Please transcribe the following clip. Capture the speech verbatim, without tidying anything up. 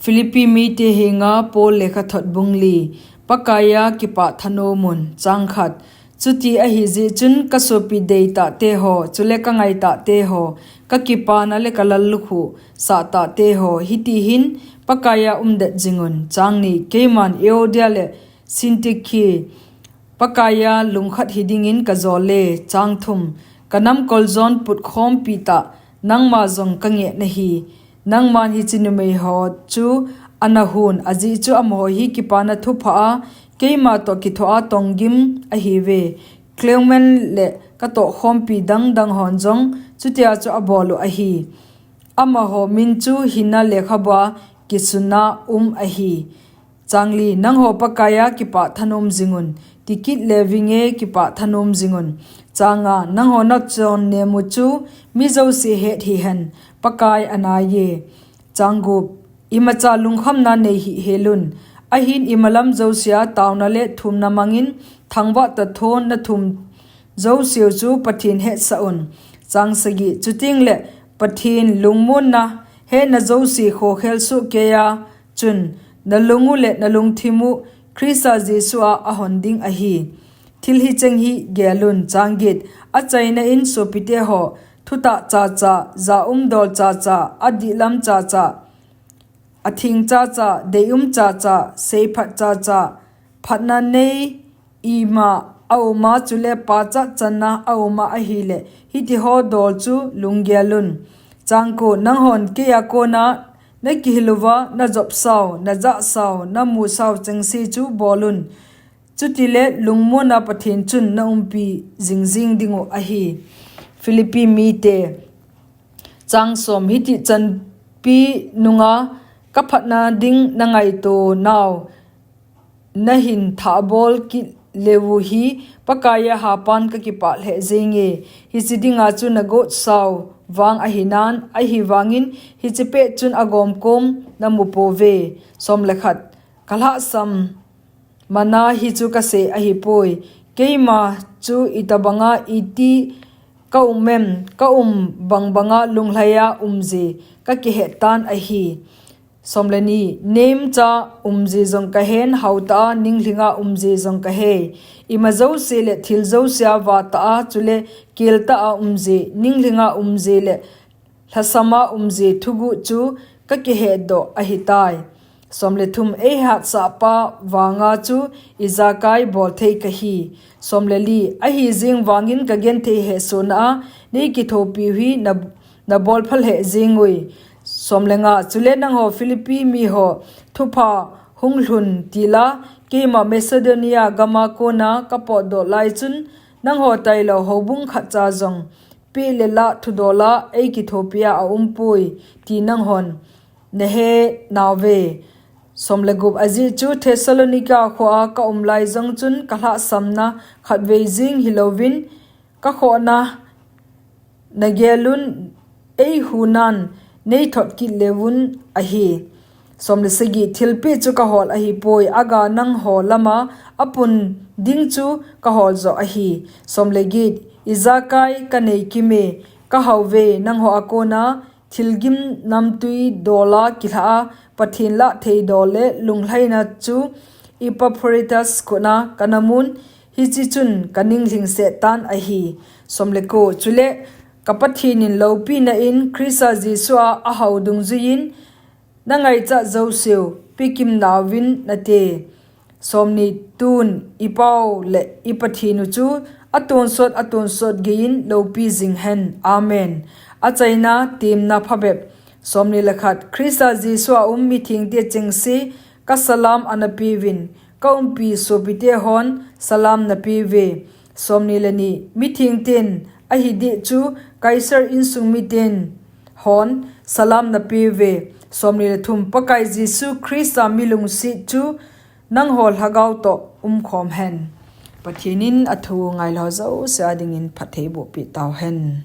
Philippi mite henga Paul lekhathot bung li. Pakaiya kipah thanom un. Chang khat. Chuti ahi jeh chun ka sopi deitahte ho, chule ka ngaitahte ho, ka kipana le ka lallukhuh sahtahte ho, hiti hin Pakaiya umdet jing un. Chang ni. Keiman Euodia le Syntyche Pakaiya lungkhat hi dingin ka jol e. Chang thum. Ka namkol jon putkhompi tah, nangma jong ka ngeh nahi. Nangman hiche numei ho chu ana hun, ajeh chu amaho hi kipana thupha a, keima toh kithoa tonggim ahiuve. Clement le ka tohkhompi dangdang hon jong chutia chu abol u ahi. Amaho min chu hinna lekhabua kisunna um ahi. Chang li. Nangho Pakaiya kipah thanom jing un. Tikit le vinge kipah thanom jing un. Chang nga. Nangho nachon nemu chu mi jouse het hihen, Pakai anaiye. Chang gup. Imacha lungkhamna nei hihhel un. Ahin imalam jousea taona le thumna mangin thangvah tah thon nathum jouseu chu Pathen hetsah un. Chang sagi. Chuteng le Pathen lungmonna hena jouse khokhel sohkeiya chun, nalung u le nalungthim u Christa Jesu a ahon ding ahi. Thil hicheng hi gel un. Chang get. Achaina in sopite ho, thutah chacha, jaum dol chacha, adihlam chacha, athing chacha, deium chacha, seiphat chacha, phatna nei ima auma, chule pachat channa auma ahile, hitiho dol chu lunggel un. Chang ko. Nanghon keiya kona nakihil uva najopsau, najahsau, namusau chengse chu bol un. Chutile lungmonna Pathen chun naumpi jingjing dingu ahi. Philippi mite. Chang som. Hiti chanpi nunga ka phatna ding nangaito nau nahin thahbol kit leu hi Pakaiya hapan kakipah lheh jenge. Hiche dinga chu nagotsau vang ahinan, ahivangin hiche pet chun agomkom namupouve. Som le khat. Ka lhahsam mana hichu kasei ahipoi. Keima chu itobanga iti kaum em, kaum bangbanga lunglhaiya umje kakihet tan ahi. Som le ni. Neimcha umje jong kahen, haotah a ninglhinga umje jong kahei. Ima jouse le thil jousea vahtah a, chule keltah a umje, ninglhinga umje le lhasama umje thuguh chu kakihetdoh ahitai. Som le thum. Eihatsahpa vanga chu ijakai bolthei kahi. Som le li. Ahijeng vangin kagenthei hehsona a neikithopiu hi na, nabolpha lheh jengui. Som le nga. Chule nangho Philippi miho thupha hunglhun tila, keima Macedonia gama kona kapotdoh lai chun, nangho tailou houbung khatcha jong peh le lah thudola eikithopia aumpoi ti nanghon nahenauve. Som le gup. Ajeh chu Thessalonica khoa kaum lai jong chun kalhahsamna khatvei jeng hilouvin, kakhohna nagelun eihunan neithot kit leuvun ahi. Som le sagi. Thilpeh chu kahol ahipoi, aga nangho lama apun ding chu kahol joh ahi. Som le get. Ijakai kaneikime, kahaove, nangho a kona thilgim namtui dola kilhah a Pathen lahthei dol le lunglhaina chu Epaphroditus khutna kanamun, hiche chun kaninglhingset tan ahi. Som le ko. Chule ka Pathen in loupina in Christa Jesu a ahao dungjuiyin nangaichat jouseu pekimnauvin nate. Som ni. Tun ipau le iPathen u chu atonsot atonsot geiyin loupi jinghen. Amen. Achaina temna phabep. Som ni le khat. Christa Jesu a um mithengte chengse kasalam anapeuvin, kaumpi sopite hon salam napeuve. Som ni le ni. Mithengten ahideh chu Kaisar insung miten hon salam napeuve. Som ni le thum. Pakai Jesu Christa milungset chu nangho lhagao toh umkhom hen. Pathen in athu ngailou jouse a dingin phatthei bohpeh tauhen.